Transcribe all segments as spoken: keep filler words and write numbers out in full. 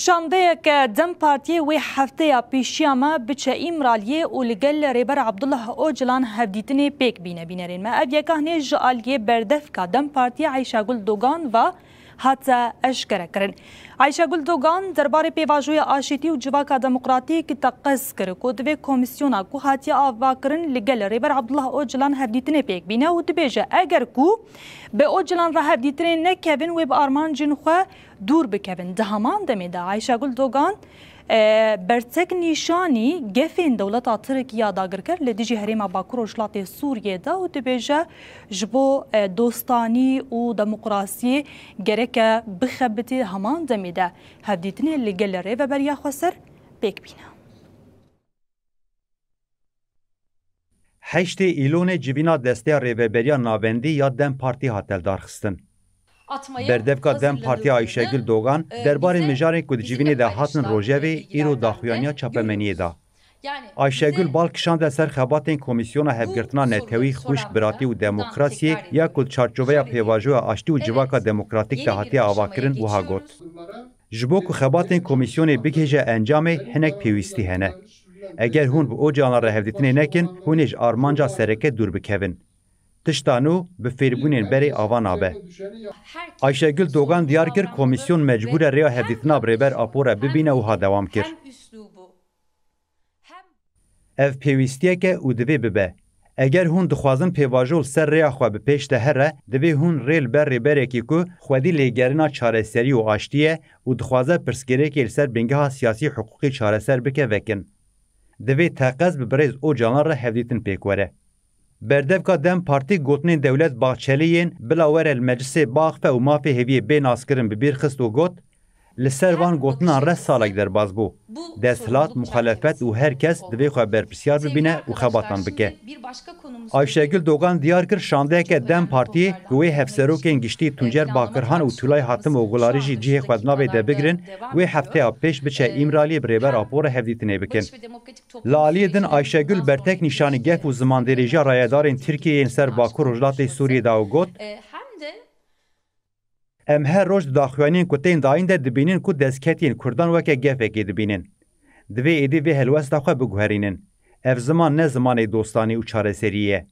Şandeyeke DEM Partiyê wê hefteya pêşiya me biçe Îmraliyê û li gel Rêber Abdullah Ocalan hevdîtinê pêk bîne. Bînerên me, ev yeka hinê ji aliyê berdevka DEM Partiyê Ayşegul Dogan ve hate eşkere kirin. Ayşegul Dogan derbarê pêvajoya aşîtî û civaka demokratîk teqez kir ku divê komîsyona ku hatiye avakirin li gel Rêber Abdullah Ocalan hevdîtinê pêk bîne û dibêje, eger ku bi Ocalan re hevdîtinê nekevin, wê bi armancên xwe dûr bikevin. Di heman demê de Ayşegul Dogan, e, bertek nîşanî gefên dewleta Tirk ya dagirker li dijî herêma Bakur Rojhilatê Sûriyê de û dibêje, ji bo, e, dostanî û demokrasiyê gereke bixebitî, heman demê de hevdîtinê li gel rêveberiya xweser pêk bîne. Heştê Îlonê civîna desteya rêveberiya navendî ya DEM Partî hat eldarxistin. Berdevka DEM Partî Ayşegül Dogan derbarê mijarên ku di civînê de hatin rojevê, îro daxuyaniya çapemeniyê da. Ayşegül bal kişande ser xebatên Komîsyona Hevgirtina Netewî, Xwişk, Biratî û Demokrasiyê ya ku di çarçoveya pêvajoya aştî û civaka demokratîk de hatiye avakirin, wiha got, Ji bo ku xebatên komîsyonê bigihêje encamê, hinek pêwîstî hene. Eger hûn bi Ocalan re hevdîtinê nekin, hûn ê ji armanca sereke dûr bikevin. Tişta nû bi fêrbûnên berê ava nabe. Ayşegül Dogan diyar kir, komîsyon mecbûr e rêya hevdîtina bi Rêber Apo re bibîne, wiha dewam kir. Ev pêwîstiyek e û divê bibe. Eger hûn dixwazin pêvajo li ser rêya xwe bi pêş de here, divê hûn rê li ber rêberekî ku xwedî lêgerîna çareserî û aştî ye û dixwaze pirsgirêkê li ser bingeha siyasî hiqûqî çareser bike, vekin. Divê teqez bi birêz Ocalan re hevdîtin pêk were. Berdevka DEM Partî gotinên Dewlet Bahçelî yên bila were li meclisê biaxife û mafê hêviyê bê naskirin bi bîr xist û got, Li ser van gotinan re salek derbas bû. Desthilat, muxalefet û her kes divê xwe berpirsiyar bibîne û xebatan bike. Ayşegül Dogan diyar kir, şandeyeke DEM Partiyê ku wê hevserokên giştî Tuncer Bakirhan û Tulay Hatim Ogularî jî cihê xwe di navê de bigirin, wê hefteya pêş biçe Îmraliyê bi Rêber Apo re hevdîtinê bikin. Li aliyê din Ayşegül bertek nîşanî gef û zimandêrêjiya rayedarên Tirkiyeyê yên ser Bakur Rojhilatê Sûriyê da û got, Em her roj di daxuyaniyên ku tên dayîn de dibînin ku destketiyên Kurdan weke gefekê dibînin. Divê êdî vê helwesta xwe biguherînin. Ev ziman ne zimanê dostanî û çareseriyê ye.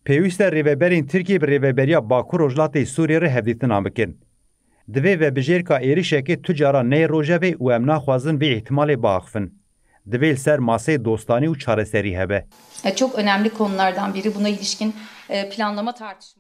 Pêwîst e rêveberên Tirkiyê bi rêveberiya Bakur Rojhilatê Sûriyê re hevdîtinan bikin. Divê vebijêrka êrişekê tu cara neyê rojevê û em naxwazin vê îhtimalê biaxifin. Divê li ser maseyê dostanî û çareserî hebe. E, çok önemli konulardan biri buna ilişkin, e, planlama tartışması.